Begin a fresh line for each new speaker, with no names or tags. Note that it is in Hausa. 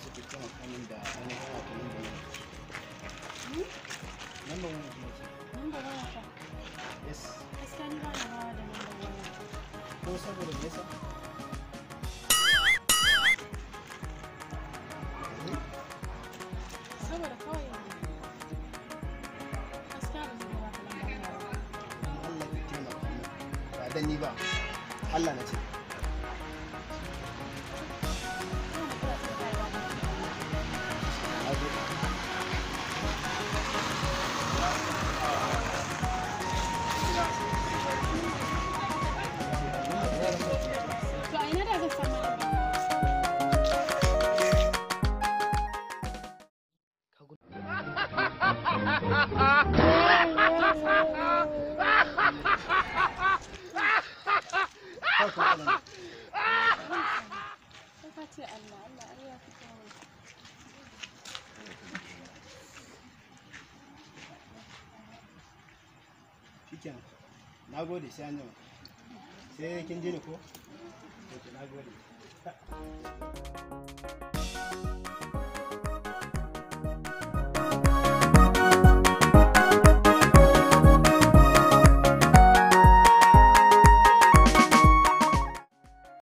so ki taimaka min da ainihin wato number waya. Number waya ki nace.
Number waya fa?
Yes.
Gaskiya ni ba na rawa da number waya.
Ko saboda me yasa?
Saboda kawai gaskiya ba zan iya baka lamba ta ba.
Dan Allah ki taimaka min. Ba dan ni ba. Allah na ce.
Kawai matsala ce ta rayuwa ba.
Na gode.
To a ina da zan samu lamba?
Ba ku matsala.
Sai ka ce Allah, Allah ai ya fi komai.
Shikenan. Na gode, sai an jima. Sai kin ji ni ko? Ok, na gode.